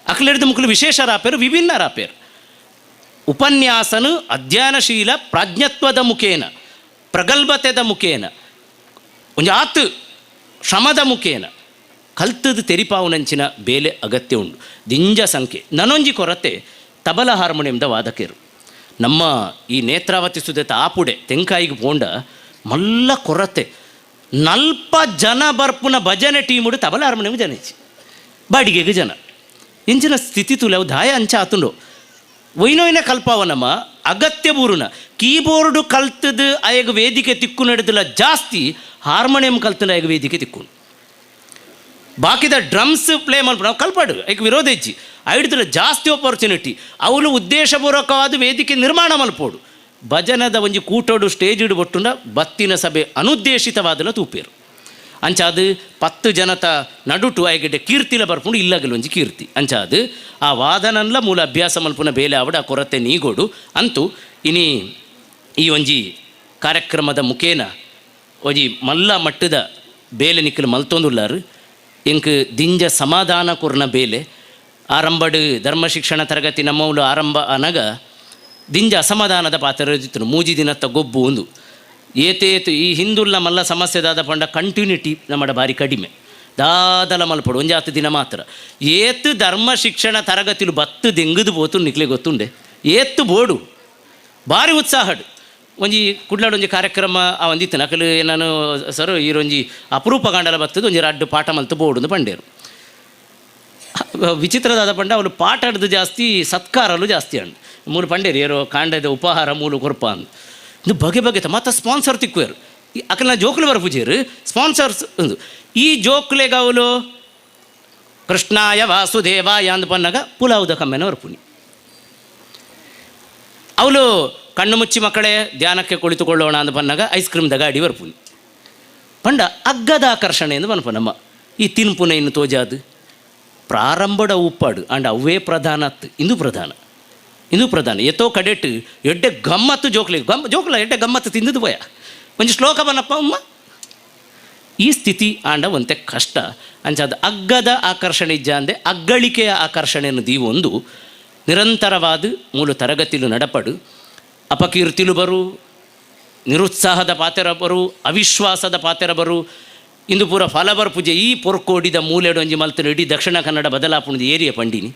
Speaker 1: ಅಕ್ಲೆಡ್ದು ಮುಕ್ಕಲು ವಿಶೇಷ ರಾಪೇರು ವಿಭಿನ್ನ ರಾಪೇರು ಉಪನ್ಯಾಸನು ಅಧ್ಯಯನಶೀಲ ಪ್ರಾಜ್ಞತ್ವದ ಮುಖೇನ ಪ್ರಗಲ್ಭತೆದ ಮುಖೇನ ಒಂಜಾತು ಆತು ಶ್ರಮದ ಮುಖೇನ ಕಲ್ತದ ತೆರಿಪಾವುನಂಚಿನ ಬೇಲೆ ಅಗತ್ಯ ಉಂಡು ದಿಂಜ ಸಂಖ್ಯೆ ನನೊಂಜಿ ಕೊರತೆ ತಬಲ ಹಾರ್ಮೋನಿಯಂದ ವಾದಕರು ನಮ್ಮ ಈ ನೇತ್ರಾವತಿ ಸುದೇತ ಆಪುಡೆ ತೆಂಕಾಯಿಗೆ ಪೋಂಡ ಮಲ್ಲ ಕೊರತೆ ನಲ್ಪ ಜನ ಬರ್ಪುನ ಭಜನೆ ಟೀಮುಡು ತಬಲ ಹಾರ್ಮೋನಿಯಂ ಜನ ಇಚ್ಚಿ ಬಾಡಿಗೆಗೆ ಜನ ಇಂಚಿನ ಸ್ಥಿತಿ ತುಲೆ ದಾಯ ಅಂಚ ಆತುಂಡು ಒಯ್ನೊಯ್ನ ಕಲ್ಪಾವನಮ್ಮ ಅಗತ್ಯ ಬೂರುನ ಕೀಬೋರ್ಡು ಕಲ್ತದ ಅಯಗ ವೇದಿಕೆ ತಿಕ್ಕು ನಡೆದಿಲ್ಲ ಜಾಸ್ತಿ ಹಾರ್ಮೋನಿಯಂ ಕಲ್ತದ ಅಯಗ ವೇದಿಕೆ ತಿಕ್ಕು ಬಾಕಿದ ಡ್ರಮ್ಸ್ ಪ್ಲೇ ಮಲ್ಪ ನಾವು ಕಲ್ಪಾಡು ಐಕ್ ವಿರೋಧ ಹೆಚ್ಚಿ ಐಡ್ದಿಲ್ಲ ಜಾಸ್ತಿ ಆಪರ್ಚುನಿಟಿ ಅವಳು ಉದ್ದೇಶಪೂರ್ವಕವಾದ ವೇದಿಕೆ ನಿರ್ಮಾಣ ಮಲ್ಪೋಡು ಭಜನದ ಒಂಜಿ ಕೂಟೋಡು ಸ್ಟೇಜ್ ಇಡು ಬೊಟ್ಟುಂಡ ಬತ್ತಿನ ಸಭೆ ಅನುದ್ದೇಶಿತವಾದಲ ತೂಪೇರು ಅಂಚಾದು 10 ಜನತ ನಡುಟು ಆಯ್ಗೆಡ್ಡೆ ಕೀರ್ತಿಲ ಬರ್ಪುಂಡು ಇಲ್ಲಗಲು ಒಂಜಿ ಕೀರ್ತಿ. ಅಂಚಾದು ಆ ವಾದನನ್ಲ ಮೂಲ ಅಭ್ಯಾಸ ಮಲ್ಪುನ ಬೇಲೆ ಆವಡ ಆ ಕೊರತೆ ನೀಗೋಡು. ಅಂತೂ ಇನಿ ಈ ಒಂಜಿ ಕಾರ್ಯಕ್ರಮದ ಮುಖೇನ ಒಂಜಿ ಮಲ್ಲ ಮಟ್ಟದ ಬೇಲೆ ನಿಕ್ಕಲು ಮಲ್ತೊಂದುಲ್ಲಾರು. ಎಂಕ್ ದಿಂಜ ಸಮಾಧಾನ ಕೊರ್ನ ಬೇಲೆ ಆರಂಭಡು ಧರ್ಮ ಶಿಕ್ಷಣ ತರಗತಿ ನಮ್ಮೌಲು ಆರಂಭ ಅನಗ ದಿಂಜ ಅಸಮಾಧಾನದ ಪಾತ್ರ ಇತ್ತು. 3 ದಿನತ್ತ ಗೊಬ್ಬು ಒಂದು ಏತೇತು ಈ ಹಿಂದುಲ್ಲ ಮಲ್ಲ ಸಮಸ್ಯೆದಾದ ಪಂಡ ಕಂಟಿನ್ಯೂಟಿ ನಮ್ಮಡ ಭಾರಿ ಕಡಿಮೆ ದಾದಲ ಮಲ್ಪಡು ಒಂಜಾತು ದಿನ ಮಾತ್ರ. ಏತು ಧರ್ಮ ಶಿಕ್ಷಣ ತರಗತಿಲು ಬತ್ತು ದೆಂಗುದು ಪೋತು ನಿಕ್ಲೆ ಗೊತ್ತುಂಡೆ ಏತ್ತು ಬೋಡು ಭಾರಿ ಉತ್ಸಾಹಡು. ಒಂಜಿ ಕುಡ್ಲಾಡು ಒಂಜಿ ಕಾರ್ಯಕ್ರಮ ಆ ಒಂದಿತ್ತು ನಕಲು ನಾನು ಸರ್ ಈರೊಂಜಿ ಅಪರೂಪ ಕಾಂಡಲ ಬತ್ತದು ಒಂಜಿ ರಡ್ಡು ಪಾಠ ಮಲ್ತು ಬೋಡು ಪಂಡೇರು. ವಿಚಿತ್ರದಾದ ಪಂಡ ಅವನು ಪಾಠ ಹಿಡ್ದು ಜಾಸ್ತಿ ಸತ್ಕಾರಲು ಜಾಸ್ತಿ ಅಂಡು ಮೂಲು ಪಂಡೇರು ಏರೋ ಕಾಂಡದ ಉಪಹಾರ ಮೂಲು ಕೊರ್ಪ ಅಂದು ಇದು ಬಗೆ ಬಗೆ ಮತ್ತು ಸ್ಪಾನ್ಸರ್ ತಿಕ್ಕುವರು. ಅಕಲ್ನ ಜೋಕುಲು ಬರ ಪೂಜೆಯರು ಸ್ಪಾನ್ಸರ್ಸ್ ಒಂದು ಈ ಜೋಕ್ಲೆಗ ಅವಳು ಕೃಷ್ಣಾಯ ವಾಸುದೇವಾಯ ಅಂದು ಪನ್ನಾಗ ಪುಲಾವುದ ಕಮ್ಮೆನ ಬರ್ಪುನಿ. ಅವಳು ಕಣ್ಣು ಮುಚ್ಚಿ ಮಕ್ಕಳೇ ಧ್ಯಾನಕ್ಕೆ ಕುಳಿತುಕೊಳ್ಳೋಣ ಅಂದು ಪನ್ನಾಗ ಐಸ್ ಕ್ರೀಮ್ದ ಗಾಡಿ ಬರ್ಪುನಿ. ಪಂಡ ಅಗ್ಗದ ಆಕರ್ಷಣೆ ಎಂದು ಪನ್ಪ ನಮ್ಮ ಈ ತಿನ್ಪುನ ಇನ್ನು ತೋಜಾದು ಪ್ರಾರಂಭದ ಉಪ್ಪಾಡು ಅಂಡ್ ಅವೇ ಪ್ರಧಾನ ಇಂದು ಪ್ರಧಾನ ಇಂದು ಪ್ರಧಾನ. ಎತ್ತೋ ಕಡೆಟ್ ಎಡ್ಡೆ ಗಮ್ಮತ್ತು ಜೋಕ್ಲಿ ಗಮ್ ಜೋಕ್ಲ ಎಡ್ಡೆ ಗಮ್ಮತ್ತು ತಿಂದದು ಪೋಯ ಒಂಜಿ ಶ್ಲೋಕ ಬನ್ನಪ್ಪ ಅಮ್ಮ. ಈ ಸ್ಥಿತಿ ಆಂಡ ಒಂತೆ ಕಷ್ಟ. ಅಂಚಾದ ಅಗ್ಗದ ಆಕರ್ಷಣೆ ಇಜ್ಜಾಂದೆ ಅಗ್ಗಳಿಕೆಯ ಆಕರ್ಷಣೆಯನ್ನು ದೀವೊಂದು ನಿರಂತರವಾದ ಮೂಲ ತರಗತಿಲು ನಡಪಡು. ಅಪಕೀರ್ತಿಲು ಬರು, ನಿರುತ್ಸಾಹದ ಪಾತೆರ ಬರು, ಅವಿಶ್ವಾಸದ ಪಾತೆರ ಬರು. ಇಂದು ಪೂರ ಫಲಬರ್ ಪೂಜೆ ಈ ಪೊರ್ಕೋಡಿದ ಮೂಲೆಡೊಂಜಿ ಮಲ್ತನ ಇಡೀ ದಕ್ಷಿಣ ಕನ್ನಡ ಬದಲಾಪುಣದ ಏರಿಯ ಪಂಡಿನಿ.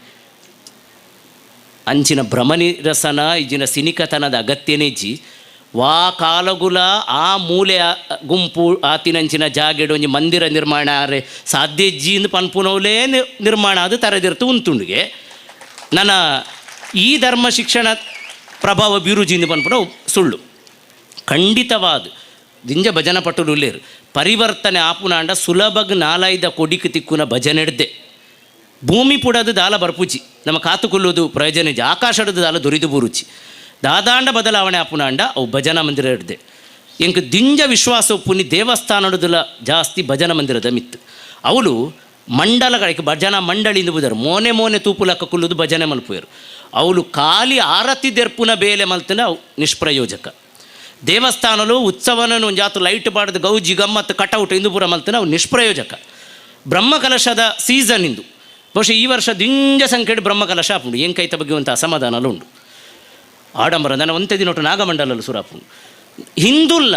Speaker 1: ಅಂಚಿನ ಭ್ರಮನಿರಸನ ಇಜ್ಜಿನ ಸಿನಿಕತನದ ಅಗತ್ಯನೇ ಇಜ್ಜಿ. ವಾ ಕಾಲಗುಲ ಆ ಮೂಲೆ ಗುಂಪು ಆತಿನಂಚಿನ ಜಾಗೆಡೊಂಜಿ ಮಂದಿರ ನಿರ್ಮಾಣ ಆರೆ ಸಾಧ್ಯ ಇಜ್ಜಿ ಪನ್ಪುನವಲೇ ನಿರ್ಮಾಣ ಅದು ತರೆದಿರ್ತು ಉಂತುಂಡಿಗೆ. ನನ್ನ ಈ ಧರ್ಮ ಶಿಕ್ಷಣ ಪ್ರಭಾವ ಬೀರುಜಿಂದ ಪನ್ಪುನ ಸುಳ್ಳು ಖಂಡಿತವಾದ. ದಿಂಜ ಭಜನ ಪಟ್ಟುಲೇರು ಪರಿವರ್ತನೆ ಆಪುನಾಂಡ ಸುಲಭಗ್ ನಾಲೈದ ಕೊಡಿಕ್ ತಿಕ್ಕುನ ಭಜನೆ ಹಿಡ್ದೆ ಭೂಮಿ ಪುಡದು ದಾಲ ಬರ್ಪುಚಿ ನಮ್ಮ ಕಾತುಕೊಳ್ಳೋದು ಪ್ರಯೋಜನ ಇಜ್ಜಿ. ಆಕಾಶಡದು ದಾಲ ದೊರಿದು ಬುರುಚಿ ದಾದಾಂಡ ಬದಲಾವಣೆ ಆಪುನಾಂಡ ಅವು ಭಜನಾ ಮಂದಿರ ಹಿಡ್ದೆ. ಎಂಕ್ ದಿಂಜ ವಿಶ್ವಾಸ ಉಪ್ಪುನಿ ದೇವಸ್ಥಾನಡುದಲ ಜಾಸ್ತಿ ಭಜನಾ ಮಂದಿರದ ಮಿತ್ತು. ಅವಳು ಮಂಡಲಗಳಿಗೆ ಭಜನಾ ಮಂಡಳಿ ಬುದರು ಮೋನೆ ಮೋನೆ ತೂಪುಲಕ್ಕ ಕುಲ್ಲುದು ಭಜನೆ ಮಲ್ಪುವೆರು. ಅವಳು ಖಾಲಿ ಆರತಿ ದೆರ್ಪುನ ಬೇಲೆ ಮಲ್ತನ ಅವು ನಿಷ್ಪ್ರಯೋಜಕ. ದೇವಸ್ಥಾನಲು ಉತ್ಸವನನು ಜಾತು ಲೈಟ್ ಬಾಡದು ಗೌಜಿ ಗಮ್ಮತ್ತು ಕಟೌಟ್ ಇಂದು ಪೂರ ಮಲ್ತನ ಅವು ನಿಷ್ಪ್ರಯೋಜಕ. ಬ್ರಹ್ಮಕಲಶದ ಸೀಸನ್ ಇಂದು ಬಹುಶಃ ಈ ವರ್ಷ ದಿಂಜ ಸಂಖ್ಯೆ ಬ್ರಹ್ಮಕಲಶ ಆಪುಂಡು. ಎಂಕೈತ ಬಗ್ಗೆ ಒಂದು ಅಸಮಾಧಾನಲು ಉಂಡು. ಆಡಂಬರ ನನ್ನ ಒಂತೆ ದಿನೊಟ್ಟು ನಾಗಮಂಡಲಲು ಸುರಾಪುಂಡು. ಹಿಂದುಲ್ಲ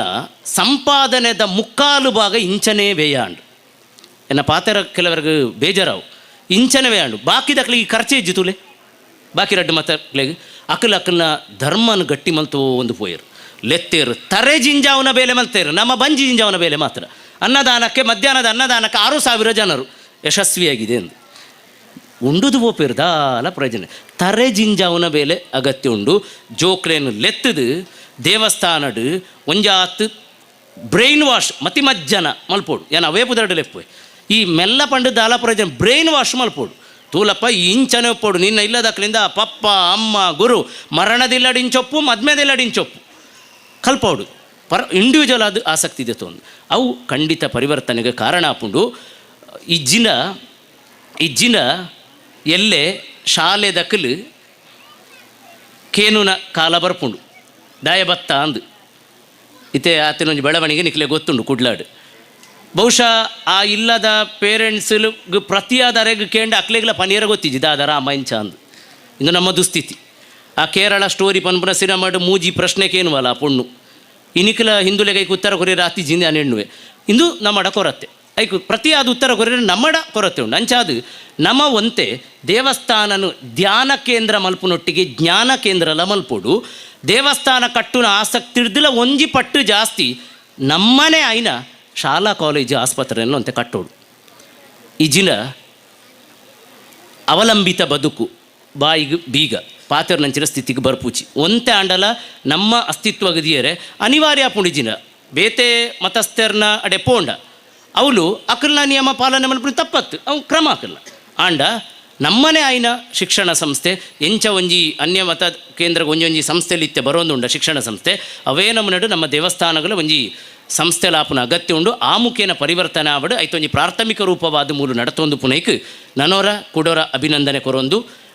Speaker 1: ಸಂಪಾದನೆದ ಮುಕ್ಕಾಲು ಭಾಗ ಇಂಚನೇ ವೇಯಾಂಡು ಎನ್ನ ಪಾತೆರ ಕೆಲವರೆಗೆ ಬೇಜಾರಾವು. ಇಂಚನೇ ವೇಯಾಂಡು ಬಾಕಿದಕ್ಲಿಗೆ ಖರ್ಚೆ ಇಜ್ಜಿ ತುಲೆ ಬಾಕಿ ರಡ್ಡು ಮತ್ತಕ್ಲೆಗ್ ಅಕಲ್ ಅಕಲ್ನ ಧರ್ಮನ ಗಟ್ಟಿ ಮಲ್ತು ಒಂದು ಪೋಯರು ಲೆತ್ತೇರು ತರೆ ಜಿಂಜಾವನ ಬೇಲೆ ಮಲ್ತೇರು ನಮ್ಮ ಬಂಜಿ ಜಿಂಜಾವನ ಬೇಲೆ ಮಾತ್ರ. ಅನ್ನದಾನಕ್ಕೆ ಮಧ್ಯಾಹ್ನದ ಅನ್ನದಾನಕ್ಕೆ 6,000 ಜನರು ಯಶಸ್ವಿಯಾಗಿದೆ ಎಂದು ಉಂಡುದು ಪೋಪೇರು ದಾಲ ಪ್ರಯೋಜನ. ತರೆ ಜಿಂಜಾವನ ಬೇಲೆ ಅಗತ್ಯ ಉಂಡು. ಜೋಕ್ಲೇನು ಲೆತ್ತದು ದೇವಸ್ಥಾನಡು ಒಂಜಾತ್ ಬ್ರೈನ್ ವಾಶ್ ಮತಿ ಮಜ್ಜನ ಮಲ್ಪೋಡು. ಏನ ಅವೇ ಪುದರಡು ಲೆಪ್ಪು ಈ ಮೆಲ್ಲ ಪಂಡು ದಾಲ ಪ್ರಯೋಜನ ಬ್ರೈನ್ ವಾಶ್ ಮಲ್ಪೋಡು. ತೂಲಪ್ಪ ಇಂಚನೆ ಒಪ್ಪೋಡು ನಿನ್ನ ಇಲ್ಲದಕ್ಲಿಂದ ಪಪ್ಪ ಅಮ್ಮ ಗುರು ಮರಣದಿಲ್ಲಡಿಂಚೊಪ್ಪು ಮದ್ಮೆದಿಲ್ಲಡಿಂಚೊಪ್ಪು ಕಲ್ಪೋಡು. ಪರ್ ಇಂಡಿವಿಜುವಲ್ ಅದು ಆಸಕ್ತಿ ಇದೆ ತೊಂದು ಅವು ಖಂಡಿತ ಪರಿವರ್ತನೆಗೆ ಕಾರಣ ಆಪುಂಡು. ಇಜ್ಜಿನ ಇಜ್ಜಿನ ಎಲ್ಲೆ ಶಾಲೆ ದಕ್ಕಲು ಕೇನುನ ಕಾಲ ಬರ್ಪುಂಡು ದಾಯ ಬತ್ತ ಅಂದು ಇತ್ತೆ ಆತನೊಂಜಿ ಬೆಳವಣಿಗೆ ನಿಕ್ಲೆ ಗೊತ್ತುಂಡು ಕುಡ್ಲಾಡು. ಬಹುಶಃ ಆ ಇಲ್ಲದ ಪೇರೆಂಟ್ಸ್ ಪ್ರತಿಯಾದರೆಗ್ ಕೇಂಡ ಅಕ್ಲೆಗ್ಲ ಪನೀರ ಗೊತ್ತಿಜ್ಜಿ ದಾದ ರಾಮ ಇಂಚ ಅಂದು. ಇಂದು ನಮ್ಮ ದುಸ್ಥಿತಿ. ಆ ಕೇರಳ ಸ್ಟೋರಿ ಪನ್ಪುನ ಸಿನಿಮಾಡು ಮೂಜಿ ಪ್ರಶ್ನೆ ಕೇನುವಲ್ಲ ಆ ಪೊಣ್ಣು ಇನಿಕಲ ಹಿಂದುಲೆಗೆ ಐಕ್ ಉತ್ತರ ಕೊರಿಯರ್ ಆತಿ ಜಿಂದೆ ಹೆಣ್ಣುವೆ ಇಂದು ನಮ್ಮಡ ಕೊರತೆ ಐಕು ಪ್ರತಿಯಾದ ಉತ್ತರ ಕೊರಿಯರ್ ನಮ್ಮಡ ಕೊರತೆ ಉಂಟು. ಅಂಚಾದು ನಮ್ಮ ಒಂತೆ ದೇವಸ್ಥಾನನು ಧ್ಯಾನ ಕೇಂದ್ರ ಮಲ್ಪುನೊಟ್ಟಿಗೆ ಜ್ಞಾನ ಕೇಂದ್ರಲ ಮಲ್ಪೊಡು. ದೇವಸ್ಥಾನ ಕಟ್ಟುನ ಆಸಕ್ತಿ ಹಿಡ್ದಿಲ್ಲ ಒಂಜಿ ಪಟ್ಟು ಜಾಸ್ತಿ ನಮ್ಮನೆ ಆಯ್ನ ಶಾಲಾ ಕಾಲೇಜು ಆಸ್ಪತ್ರೆಯನ್ನು ಅಂತೆ ಕಟ್ಟೋಡು. ಈ ಜಿನ ಅವಲಂಬಿತ ಬದುಕು ಬಾಯಿಗೆ ಬೀಗ ಪಾತೆರ್ನಂಚಿನ ಸ್ಥಿತಿಗೆ ಬರ್ಪೂಚಿ ಒಂತೆ ಆಂಡಲ ನಮ್ಮ ಅಸ್ತಿತ್ವ ಗದಿಯರೆ ಅನಿವಾರ್ಯ ಪುಣಿಜಿನ ಬೇತೆ ಮತಸ್ಥರ್ನ ಅಡೆ ಪೋಂಡ ಅವಳು ಅಕಲ್ನ ನಿಯಮ ಪಾಲನೆ ಮಲ್ಪುನ ತಪ್ಪತ್ತು ಅವು ಕ್ರಮ ಅಕಲ್ನ ಆಂಡ ನಮ್ಮನೆ ಆಯ್ನ ಶಿಕ್ಷಣ ಸಂಸ್ಥೆ ಎಂಚ ಒಂಜಿ ಅನ್ಯ ಮತ ಕೇಂದ್ರ ಒಂಜೊಂಜಿ ಸಂಸ್ಥೆಯಲ್ಲಿ ಇತ್ತೆ ಬರೋದುಂಡ ಶಿಕ್ಷಣ ಸಂಸ್ಥೆ ಅವೇ ನಮ್ಮ ನಡು ನಮ್ಮ ದೇವಸ್ಥಾನಗಳು ಒಂಜಿ ಸಂಸ್ಥೆಲಾಪುನ ಅಗತ್ಯ ಉಂಡು. ಆ ಮುಖೇನ ಪರಿವರ್ತನೆ ಆವಡ್, ಐತೊಂಜಿ ಪ್ರಾಥಮಿಕ ರೂಪವಾದ ಮೂಲು ನಡತೊಂದು ಪುನೈಕ್ ನನೊರ ಕುಡೊರ ಅಭಿನಂದನೆ ಕೊರೊಂದು.